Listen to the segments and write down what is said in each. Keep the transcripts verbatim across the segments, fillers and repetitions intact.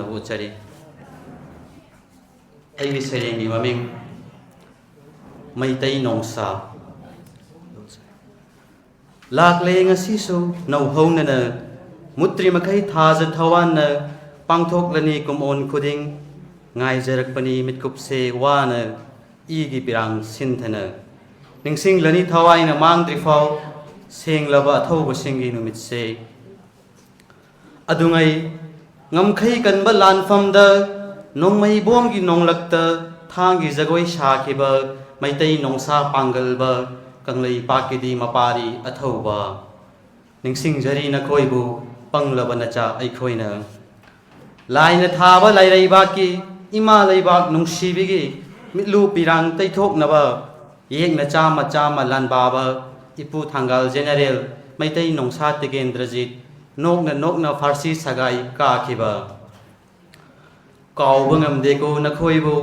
ꯎꯠꯆꯔꯤ꯫ ꯑꯩꯒꯤ ꯁꯩꯔꯦꯡꯒꯤ ꯃꯃꯤꯡ ꯃꯩꯇꯩ ꯅꯣꯡꯁꯥ꯫ ꯂꯥꯛꯂꯦ ꯉꯁꯤꯁꯨ ꯅꯧꯍꯧꯅꯅ, ꯃꯨꯠꯇ꯭ꯔꯤ ꯃꯈꯩ ꯊꯥꯖ ꯊꯋꯥꯟꯅ, ꯄꯥꯡꯊꯣꯛꯂꯅꯤ ꯀꯨꯝꯑꯣꯟ ꯈꯨꯗꯤꯡ꯫ ꯉꯥꯏꯖꯔꯛꯄꯅꯤ ꯃꯤꯠꯀꯨꯞꯁꯦ ꯋꯥꯅ, ꯏꯒꯤ ꯄꯤꯔꯥꯡ ꯁꯤꯟꯊꯅ꯫ ꯅꯤꯡꯁꯤꯡꯂꯅꯤ ꯊꯋꯥꯏꯅ ꯃꯥꯡꯗ꯭ꯔꯤꯐꯥꯎ, ꯁꯦꯡꯂꯕ ꯑꯊꯧꯕꯁꯤꯡꯒꯤ ꯅꯨꯃꯤꯠꯁꯦ꯫ ꯑꯗꯨꯉꯩ ꯉꯝꯈꯩ ꯀꯟꯕ ꯂꯥꯟꯐꯝꯗ, ꯅꯣꯡꯃꯩ ꯕꯣꯝꯒꯤ ꯅꯣꯡꯂꯛꯇ ꯊꯥꯡꯒꯤ ꯖꯒꯣꯏ ꯁꯥꯈꯤꯕ ꯃꯩꯇꯩ ꯅꯣꯡꯁꯥ ꯄꯥꯡꯒꯜꯕ ꯀꯪꯂꯩꯄꯥꯛꯀꯤꯗꯤ ꯃꯄꯥꯔꯤ ꯑꯊꯧꯕ꯫ ꯅꯤꯡꯁꯤꯡꯖꯔꯤ ꯅꯈꯣꯏꯕꯨ, ꯄꯪꯂꯕ ꯅꯆꯥ ꯑꯩꯈꯣꯏꯅ꯫ ꯂꯥꯏꯅ ꯊꯥꯕ ꯂꯥꯏꯔꯩꯕꯥꯛꯀꯤ ꯏꯃꯥ ꯂꯩꯕꯥꯛ ꯅꯨꯡꯁꯤꯕꯤꯒꯤ ꯃꯤꯠꯂꯨ ꯄꯤꯔꯥꯡ ꯇꯩꯊꯣꯛꯅꯕ, ꯌꯦꯛꯅ ꯆꯥꯝꯃ ꯆꯥꯝꯃ ꯂꯥꯟꯕꯥꯕ ꯏꯄꯨ ꯊꯪꯒꯥꯜ ꯖꯦꯅꯦꯔꯦꯜ ꯃꯩꯇꯩ ꯅꯣꯡꯁꯥ ꯇꯤꯀꯦꯟꯗ꯭ꯔꯖꯤꯠ ꯅꯣꯛꯅ ꯅꯣꯛꯅ ꯐꯥꯔꯁꯤ ꯁꯒꯥꯏ ꯀꯥꯈꯤꯕ꯫ ꯀꯥꯎꯕ ꯉꯝꯗꯦꯀꯣ ꯅꯈꯣꯏꯕꯨ꯫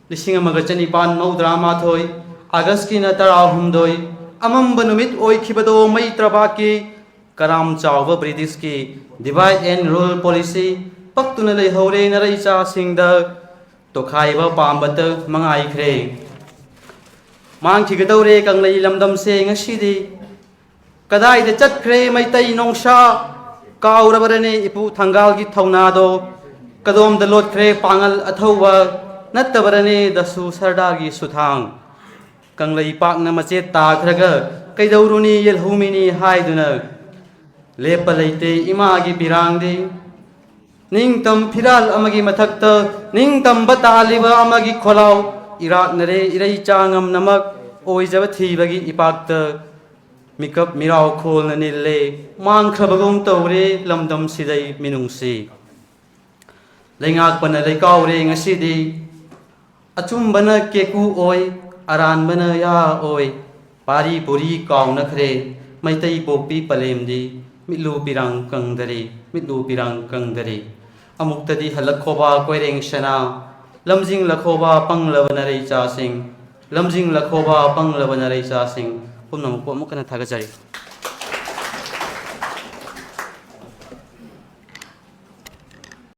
ꯂꯤꯁꯤꯡ ꯑꯃꯒ ꯆꯅꯤꯄꯥꯟ ꯃꯧꯗ꯭ꯔꯥ ꯃꯥꯊꯣꯏ, ꯑꯥꯒꯁꯀꯤꯅ ꯇꯔꯥꯍꯨꯝꯗꯣꯏ, ꯑꯃꯝꯕ ꯅꯨꯃꯤꯠ ꯑꯣꯏꯈꯤꯕꯗꯣ ꯃꯩ ꯇ꯭ꯔꯕꯥꯛꯀꯤ ꯀꯔꯥꯝ ꯆꯥꯎꯕ ꯕ꯭ꯔꯤꯇꯤꯁꯀꯤ divide and rule policy ꯄꯛꯇꯨꯅ ꯂꯩꯍꯧꯔꯦ ꯅꯔꯩꯆꯥꯁꯤꯡꯗ꯫ ꯇꯣꯈꯥꯏꯕ ꯄꯥꯝꯕꯇ ꯃꯉꯥꯏꯈ꯭ꯔꯦ꯫ ꯃꯥꯡꯈꯤꯒꯗꯧꯔꯦ ꯀꯪꯂꯩ ꯂꯝꯗꯝꯁꯦ ꯉꯁꯤꯗꯤ꯫ ꯀꯗꯥꯏꯗ ꯆꯠꯈ꯭ꯔꯦ ꯃꯩꯇꯩ ꯅꯣꯡꯁꯥ? ꯀꯥꯎꯔꯕꯔꯅꯦ ꯏꯄꯨ ꯊꯪꯒꯥꯜꯒꯤ ꯊꯧꯅꯥꯗꯣ? ꯀꯗꯣꯝꯗ ꯂꯣꯠꯈ꯭ꯔꯦ ꯄꯥꯡꯒꯜ ꯑꯊꯧꯕ? ꯅꯠꯇꯕꯔꯅꯦ ꯗꯁꯨ ꯁꯔꯗꯥꯔꯒꯤ ꯁꯨꯊꯥꯡ? ꯀꯪꯂꯩꯄꯥꯛꯅ ꯃꯆꯦꯠ ꯇꯥꯈ꯭ꯔꯒ ꯀꯩꯗꯧꯔꯨꯅꯤ ꯌꯦꯜꯍꯧꯃꯤꯅꯤ ꯍꯥꯏꯗꯨꯅ꯫ ꯂꯦꯞꯄ ꯂꯩꯇꯦ ꯏꯃꯥꯒꯤ ꯄꯤꯔꯥꯡꯗꯤ꯫ ꯅꯤꯡꯇꯝ ꯐꯤꯔꯥꯜ ꯑꯃꯒꯤ ꯃꯊꯛꯇ ꯅꯤꯡꯇꯝꯕ ꯇꯥꯜꯂꯤꯕ ꯑꯃꯒꯤ ꯈꯣꯜꯂꯥꯎ ꯏꯔꯥꯛꯅꯔꯦ ꯏꯔꯩꯆꯥ ꯉꯝꯅꯃꯛ꯫ ꯑꯣꯏꯖꯕ ꯊꯤꯕꯒꯤ ꯏꯄꯥꯛꯇ ꯃꯤꯀꯞ ꯃꯤꯔꯥꯎ ꯈꯣꯜꯅ ꯅꯤꯜꯂꯦ꯫ ꯃꯥꯡꯈ꯭ꯔꯕꯒꯨꯝ ꯇꯧꯔꯦ ꯂꯝꯗꯝꯁꯤꯗꯩ ꯃꯤꯅꯨꯡꯁꯤ꯫ ꯂꯩꯉꯥꯛꯄꯅ ꯂꯩꯀꯥꯎꯔꯦ ꯉꯁꯤꯗꯤ꯫ ꯑꯆꯨꯝꯕꯅ ꯀꯦꯀꯨ ꯑꯣꯏ, ꯑꯔꯥꯟꯕꯅ ꯌꯥ ꯑꯣꯏ꯫ ꯄꯥꯔꯤ ꯄꯨꯔꯤ ꯀꯥꯎꯅꯈ꯭ꯔꯦ, ꯃꯩꯇꯩ ꯄꯣꯛꯄꯤ ꯄꯂꯦꯝꯗꯤ꯫ ꯃꯤꯠꯂꯨ ꯄꯤꯔꯥꯡ ꯀꯪꯗꯔꯦ, ꯃꯤꯠꯂꯨ ꯄꯤꯔꯥꯡ ꯀꯪꯗꯔꯦ꯫ ꯑꯃꯨꯛꯇꯗꯤ ꯍꯜꯂꯛꯈꯣꯕ ꯀꯣꯏꯔꯦꯡ ꯁꯅꯥ, ꯂꯝꯖꯤꯡꯂꯈꯣꯕ ꯄꯪꯂꯕ ꯅꯔꯩꯆꯥꯁꯤꯡ, ꯂꯝꯖꯤꯡꯂꯈꯣꯕ ꯄꯪꯂꯕ ꯅꯔꯩꯆꯥꯁꯤꯡ꯫ ꯄꯨꯝꯅꯃꯛꯄꯨ ꯑꯃꯨꯛ ꯍꯟꯅ ꯊꯥꯒꯠꯆꯔꯤ꯫